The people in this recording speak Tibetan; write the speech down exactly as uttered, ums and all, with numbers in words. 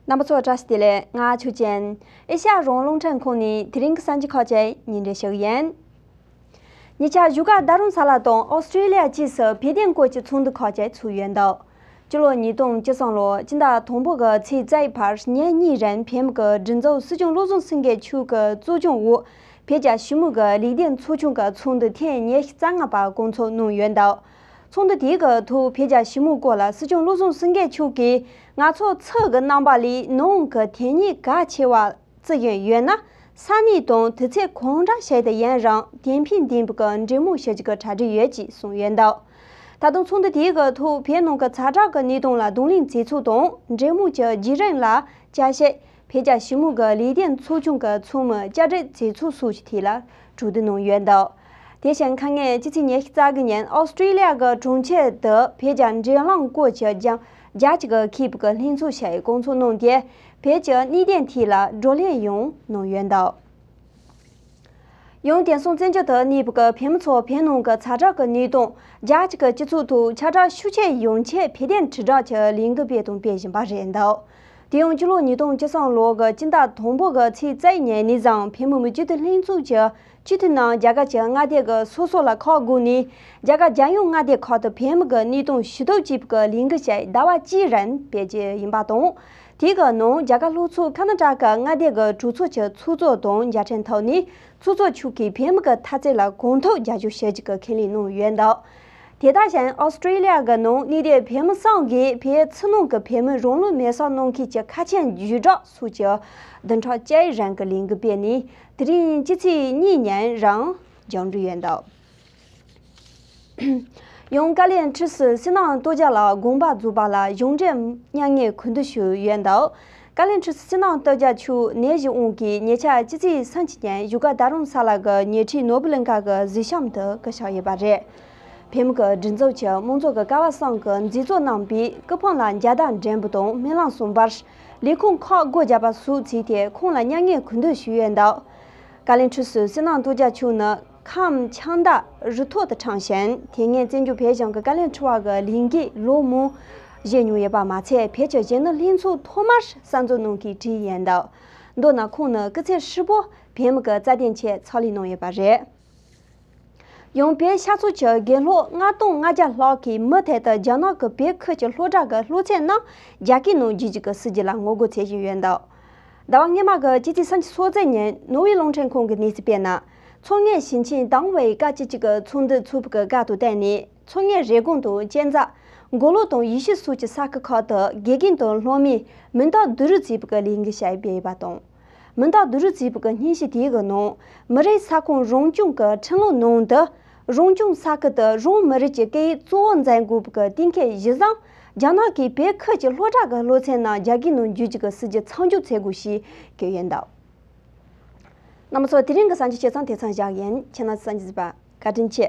རྣམ་པ་ཚོ་བཀྲ་ཤིས་བདེ་ལེགས། ང་ཆོས་ཅན། ཨེ་ཤ་ཡ་རང་དབང་རླུང་འཕྲིན་ཁང་ནས་དེ་རིང་གི་གསར་འགྱུར་ཁག་ཅིག་སྙན་སྒྲོན་ཞུ་གི་ཡིན། ཉེ་ཆར་བཞུགས་སྒར་རྡ་རམ་ས་ལ་དང་ཨོ་སི་ཀྲི་ལི་ཡ་བཅས་སུ་བོད་དོན་སྐོར་གྱི་ཚོགས་འདུ་ཁག་ཅིག་ཚུགས་ཡོད་འདུག་སྤྱི་ལོ་ཉིས་སྟོང་བཅུ་གསུམ་ལོའི་སྤྱི་ཟླ་དང་པོ་གི་ཚེས་རྩ་བར་ཉིན་གཉིས་རིང་བོད་མི་གི་སྒྲིག་འཛུགས་སྲིད་སྐྱོང་བློ་བཟང་སེང་གེ་མཆོག་གི་གཙོ་སྐྱོང་འོག་བོད་རྒྱ་ཞི་མོལ་གྱི་ལས་དོན་ཚོགས་ཆུང་གི་ཚོགས་འདུ་ཐེངས་ཉི་ཤུ་རྩ་ལྔ་པ་སྐོང་ཚོགས་གནང་ཡོད་འདུག་ཚོགས་འདུ་དེའི་གི་ཐོག་བོད་རྒྱ་ཞི་མོལ་སྐོར་ལ་སྲིད་སྐྱོང་བློ་བཟང་སེང་གེ་མཆོག་གིས་ང་ཚོ་ཚུར་གི་རྣམ་པ་ལས་ནང་གི་དེ་ཉིད་གལ་ཆེ་བ་བརྩི་བཞིན་ཡོད་ན། ས་གནས་དང་དུས་ཚོད་གང་འདྲ་ཞིག་ཏུ་ཡིན་རུང་གཏན་འཕེན་ལྡན་པའི་གི་འབྲེལ་མོལ་ཞུ་རྒྱུ་གི་གྲ་སྒྲིག་ཡོད་ཅེས་གསུངས་ཡོད་འདུག་ད་དུང་ཚོགས་འདུ་དེའི་གི་ཐོག་བོད་ནང་གི་ཛ་དྲག་གི་གནད་དོན་ལ་གདོང་ལེན་མཛད་ཚུལ་དང་འབྲེལ་མོལ་གྱི་བརྒྱུད་རིམ་ལ་བཅར་ཞིབ། བོད་རྒྱ་ཞི་མོལ་གྱི་ལས་དོན་ཚོགས་ཆུང་གི་ཚོགས་མི་བཅར་འདྲི་མཛད་ཚུལ་སོགས་ཀྱི་ཐད་ལ་གྲོས་བསྡུར་གནང་ཡོད་འདུག་དེ་བཞིན་ཁ་ཉིན་སྤྱི་ཚེས་ཉི་ཤུ་རྩ་དགུ་ཉིན་ཨོ་སི་ཀྲི་ལི་ཡ་གི་གྲོང་ཁྱེར་དུ་བོད་རྒྱ་འབྲེལ་གླེང་སྐོར་གྱི་རྒྱ་རྒྱ་གཅིག་གི་མཁས་པའི་ལྷན་ཚོགས་ཤིག་སྐོང་ཚོགས་གནང་སྟེ། བོད་ཀྱི་གནད་དོན་ཐད་ལ་བགྲོ་གླེང་ཡང་གནང་ཡོད་འདུག་ཡང་དེང་སང་བཙན་བྱོལ་དུ་གནས་པའི་བོད་མི་ཚོ་བོད་ནང་གི་ཛ་དྲག་གི་གནད་དོན། རྒྱ་གཅིག་གི་སྤྱི་ཚོགས་ཐོག་ཁྱབ་བསྒྲགས་ཤུགས་ཆེ་ཡོང་ཆེད་བོད་དོན་དྲིལ་བསྒྲགས་ཀྱི་ལས་འགུལ་སྤེལ་དང་སྤེལ་བཞིན་པ་རེད་འདུག་དེ་ཡང་སྤྱི་ལོ་ཉིས་སྟོང་བཅུ་གསུམ་ལོ་གི་སྤྱི་ཟླ་དང་པོ་གི་ཚེས་རྩ་བཞི་ཉིན་ནས་བཟུང་བོད་མི་མི་སྤྱི་འཐུས་ལྷན་ཚོགས་ཀྱི་སྤྱི་འཐུས་རྣམས་རྒྱ་གར་གྱི་མངའ་སྡེ་གི་སོ་སོ་ལ་ཁག་བགོས་ནས། རྒྱ་གར་རྒྱལ་ཡོངས་མངའ་སྡེ་ཁག་ཏུ་བོད་མི་གི་གནད་དོན་ཞུ་གཏུག་བྱེད་པའི་ལས་འགུལ་ཞིག་ཟླ་བ་གཅིག་རིང་སྤེལ་རྒྱུ་ཡིན་པ་དང་། དེའི་ནང་རྒྱ་གར་ལྷོ་ཕྱོགས་ཁ་ན་ཊ་ཀ་མངའ་སྡེ་གི་གྲོས་ཚོགས་ཀྱི་ཚོགས་གཙོ་དང་མཇལ་འཕྲད་ཐོག་ནས་ཚོགས་གཙོ་མཆོག་གིས་བོད་མི་གི་འཐབ་རྩོད་ལ་གང་ཐུབ་རྒྱབ་སྐྱོར་ཞུ་རྒྱུ་གི་ཁས་ལེན་གནང་ཡོད་འདུག་དེ་དང་ཞིང་ཨོ་སི་ཀྲི་ལི་ཡ་གི་ནང་གནས་སྡོད་བོད་མི་གསུམ་གིས་བོད་ཕྱི་ནང་གི་བོད་མི་རང་ལུས་མེར་སྲེག་གནང་མཁན་གྱི་ཁ་ཆེམས་བརྒྱུད་བསྒྲགས་སོགས་ཀྱི་བདུན་ཕྲག་གཅིག་རིང་གི་ལས་འགུལ་སྤེལ་ནས། དེ་རིང་སྤྱི་ཚེས་གཉིས་ཉིན་རིང་མཇུག་སྒྲིལ་ཡོད་འདུག་ཡང་བཀའ་བློན་ཁྲི་ཟུར་བསོད་ནམས་སྟོབས་རྒྱལ་ལགས་དགོངས་པ་རྫོགས་པ་ལ་གཞུང་འབྲེལ་མྱ་ངན་གུས་འདུད་ཞུས་ཡོད་འདུག་བཀའ་བློན་ཁྲི་ཟུར་བསོད་ནམས་སྟོབས་རྒྱལ་མཆོག་ནད་གཞི་དབང་གིས་ཉེ་ཆར་སྤྱི་ཚེས་སུམ་ཅུ་ཉིན་བཞུགས་སྒར་རྡ་རམ་ས་ལ་གི་ཉེ་འཁྲིས་ནོར་བུ་གླིང་ཁ་གི་གཟིགས་ཞིབ་ཏུ་སྐུ་གཤེགས་ཡོད་པ་རེད། བོད་མི་གི་སྒྲིག་འཛུགས་ཀྱི་དམངས་གཙོ་གི་ཀ་བ་གསུམ་གྱི་མཛད་གཙོ་རྣམ་པས་སྐུ་ཕུང་ལ་མཇལ་དར་འགྲེམས་སྤེལ་དང་སྨོན་ལམ་གསུངས་པར། ལས་ཁུངས་ཁག་སྒོ་བརྒྱབ་པ་སོགས་བྱས་ཏེ་ཁོང་ལ་མྱ་ངན་གུས་འདུད་ཞུས་ཡོད་འདུག་བཀའ་བློན་ཁྲི་ཟུར་བསོད་ནམས་སྟོབས་རྒྱལ་མཆོག་ནི་ཁམས་ཕྱག་མདའ་རུ་ཐོག་ཏུ་འཁྲངས་ཤིང་། དེ་སྔའི་བཙན་བྱོལ་བོད་གཞུང་གི་བཀའ་བློན་ཁྲི་པ་གི་ལས་འགན་ལོ་མང་བཞེས་མྱོང་ཡོད་པ་མ་ཚད། བོད་ཀྱི་གཞོན་ནུ་ལྷན་ཚོགས་ཐོག་མར་གསར་འཛུགས་གནང་མཁན་གྲས་ཡིན་འདུག་མདོར་ན་ཁོང་ནི་སྐུ་ཚེ་ཧྲིལ་པོ་བོད་མི་གི་རྩ་དོན་ཆེད་ཕྱག་ལས་གནང་ཡོད་པ་རེད། ཡང་བོད་ཤར་ཕྱོགས་ཀྱི་དགེ་སློབ་ལྔ་སྟོང་ལྔ་བརྒྱ་ལྷག་གིས་མུ་མཐུད་དུ་རྒྱ་ནག་གི་བོད་ཁུལ་གྱི་སློབ་གྲྭ་གི་སློབ་ཚན་རྣམས་རྒྱ་སྐད་ནང་བསྒྱུར་རྒྱུ་གི་སྲིད་ཇུས་ལ་ངོ་རྒོལ་བྱེད་བཞིན་ཡོད་འདུག་ཟླ་བ་སྔོན་མ་གི་སྤྱི་ཚེས་སུམ་ཅུ་སོ་གཅིག་ཉིན་ནོར་ཝེ་རླུང་འཕྲིན་ཁང་གི་གནས་ཚུལ་སྤེལ་ན། ཚོང་ངེས་ཞིང་ཆེན་དང་བའི་སྐབས་བཅུ་གཅིག་གི་ཚོགས་འདུ་ཚོགས་པའི་སྐབས་དང་བསྟུན་ནས། ཚོང་ངེས་རེབ་གོང་དང་གཅན་ཚ། མགོ་ལོག་དང་ཡུལ་ཤུལ་སོགས་ཀྱི་ས་ཁུལ་ཁག་ཏུ་དགེ་རྒན་དང་སློབ་མའི་མིང་རྟགས་བསྡུ་རུབ་བྱེད་པའི་ལས་འགུལ་ཞིག་སྤེལ་ཡོད་པ་དང་། མིང་རྟགས་བསྡུ་རུབ་བྱེད་པའི་སྙན་ཞུ་དེའི་ནང་། མི་རིགས་ས་ཁོངས་རང་སྐྱོང་གི་ཁྲིམས་ལུགས་ནང་དུ། རང་སྐྱོང་ས་ཁུལ་དུ་རང་མི་རིགས་ཀྱི་སྐད་ཡིག་གཙོ་བོ་འཛིན་དགོས་པའི་གཏན་འཁེལ་གཞི་བཟུང་། རྒྱ་ནག་གིས་བོད་ཁུལ་གྱི་སློབ་གྲྭ་གི་སློབ་ཚན་ནང་རྒྱ་སྐད་ནང་བསྒྱུར་རྒྱུ་གི་སྲིད་ཇུས་མཚམས་འཇོག་བྱེད་དགོས་ཞེས་བཀོད་ཡོད་འདུག་རྣམ་པ་ཚོ། དེ་རིང་གི་གསར་འགྱུར་ཆ་ཚང་དེ་ཙམ་བཞག་ཡིན། ཁྱེད་རྣམ་ཚོ་གསར་འགྱུར་གཟིགས་པར་བཀའ་དྲིན་ཆེ།